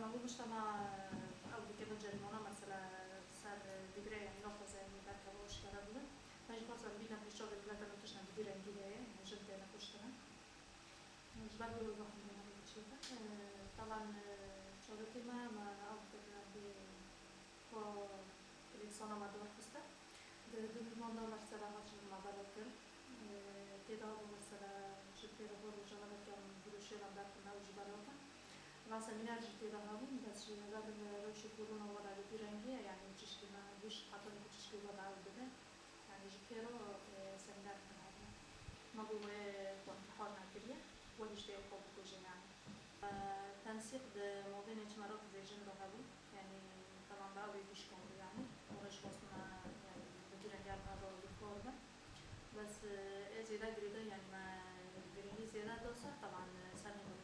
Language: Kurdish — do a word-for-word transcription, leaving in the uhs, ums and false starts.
Hemû mujtema ew dikeve cerimana, mesela ser digre, yanî naxwaze, yanî berkeve aşkere bibe. Me jî xwest em bîne pêşçavê mileta me tiştên bi vî rengî heye, yanî jin têne kuştine. Ji ber ku vexwendina me biçî be. Taban, çavekê me, me ew dikeve bê xwe, kolêksiyona me darxiste. Di du hezar û nozdehan de mesela hat ji me belav kirin. Tê de hebû mesela ji pêre xwe rojane veke em broşûran derxin ew jî belav kin. Van semîner jî tê de hebûn, bes ji ber rewşê korona were li vî rengî ye, yanî çişkî me hîç hetanî ku çişkî we de ew bibe. Yanî ji pêro, e, semîner dikin hebûn. Me got wê ku em tihar nekiriye, we hîç tê ew xwe bikuje yanî. E, tensîq di mabênê çima re dibêjin de hebû, yanî temam be ew ê bîşkandî yanî. Û re ji xwestina yanî bi vî rengî em re re dixwar be. Bes, e, ê zêde girêdayî, yanî me girîngî zêde da ser, teban, e, ser hîn bi